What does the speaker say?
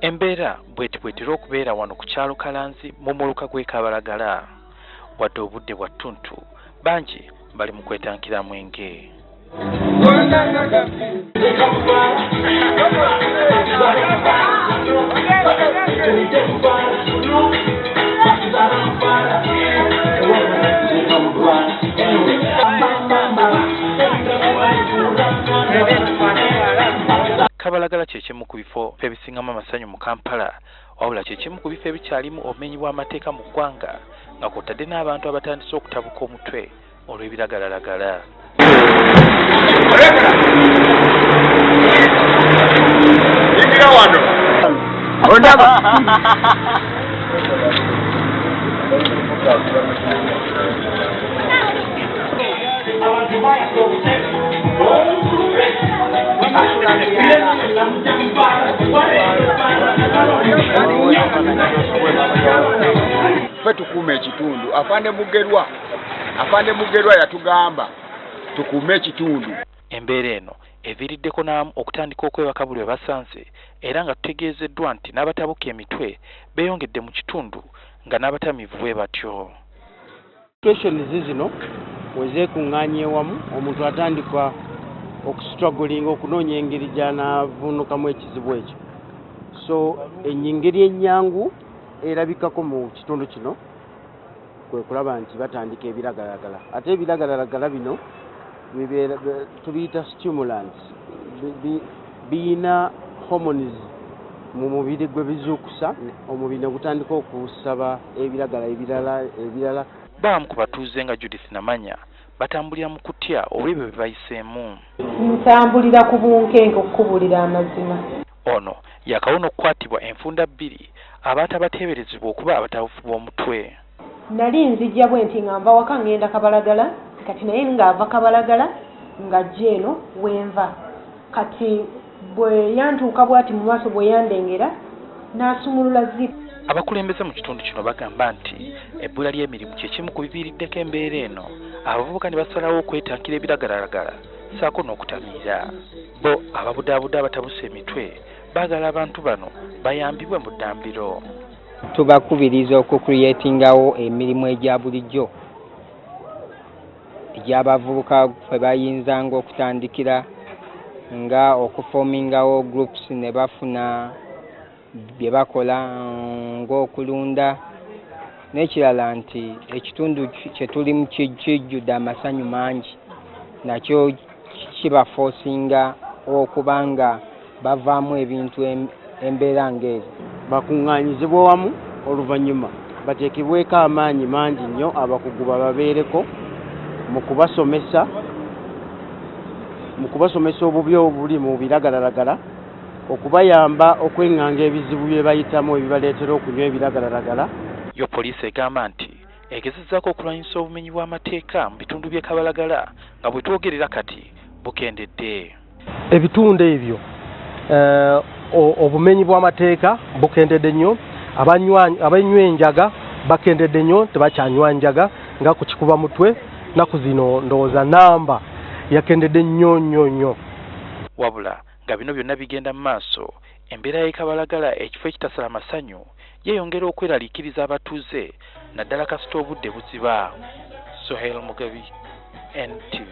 Embeera bweti bwetera okubeera wano ku kyalo Kalanzi mu muluka gw'e Kabalagala. Wadde obudde bwa ttuntu, bangi bali mu kwetankira mwenge. Kabalagala kye kimu ku bifo ebisingamu amasanyu mu Kampala wabula kye kimu ku bifo ebikyalimu obumenyi bw'amateeka mu ggwanga nga kw'otadde n'abantu abatandise okutabuka omutwe olw'ebiragalalagala. Yingira wano. Ondaba. Ffe tukuuma ekitundu. Afande Mugerwa, Afande Mugerwa yatugamba tukuume ekitundu. Embeera eno eviiriddeko n'abamu okutandika okwebaka buli we basanze era nga tutegeezeddwa nti n'abatabuka emitwe beeyongedde mu kitundu nga n'abatamiivu bwe batyo. Situations zino we zeekuŋŋaanya ewamu omuntu atandika okustrugglinga okunoonya engeri gy'anaavuunukamu ekizibu ekyo. So engeri ennyangu erabikako mu kitundu kino kwe kulaba nti batandika ebiragalalagala ate ebiragalalagala bino tubiyita stimulants biyina hormones mu mubiri gwe bizuukusa omubiri ne gutandika okusaba ebiragala ebirala ebirala. Bamu ku batuuze nga Judith Namanya batambulira mu kutya olw'ebyo bye bayiseemu. Ntambulira ku bunkenke okukubuulira amazima. Ono yaakawona okukwatibwa enfunda bbiri abantu abateeberezebwa okuba abatabufu b'omutwe. Nali nzija bwenti nga nva waka ngenda Kabalagala kati naye ng'ava Kabalagala ng'ajja eno wenva kati bwe yantuuka bwati mu maaso bwe yandengera n'asumulula zipu. Abakulembeze mu kitundu kino bagamba nti ebbula ly'emirimu kye kimu ku biviiriddeko embeera eno abavubuka ne basalawo okwetankira ebiragalalagala ssaako n'okutamiira. Bo ababudaabuda abatabuse emitwe baagala abantu bano bayambibwe mu ddambiro. Tubakubiriza okucreatingawo emirimu egya bulijjo egy'abavubuka kwe bayinzanga okutandikira nga okufomingawo groups ne bafuna bye bakola ng'okulunda n'ekirala nti ekitundu kye tulimu kijjudde amasanyu mangi nakyo kibafoosinga okuba nga bavaamu ebintu embeera ng'ezo. Bakuŋŋaanyizibwe wamu oluvannyuma bateekebweko amaanyi mangi nnyo abakugu bababeereko mu kubasomesa mu kubasomesa obubi obuli mu biragalalagala okubayamba okweng'anga ebizibu bye bayitamu ebibaleetera okunywa ebiragalalagala. Yo poliisi egamba nti egezezzaako okulwanyisa obumenyi bw'amateeka mu bitundu by'e Kabalagala nga bwetwogerera kati bukendedde. Ebitundu ebyo obumenyi bw'amateeka bukendedde nnyo, abanywa enjaga bakendedde nnyo, tebakyanywa njaga nga ku kikuba mutwe nnaku zino ndowooza namba yakendedde nnyo nnyo nnyo. Wabula nga bino byonna bigenda mu maaso, embeera y'e Kabalagala ekifo ekitasala masanyu yeeyongera okweraliikiriza abatuuze naddala kasita obudde buziba. Sohail Mugabi, NTV.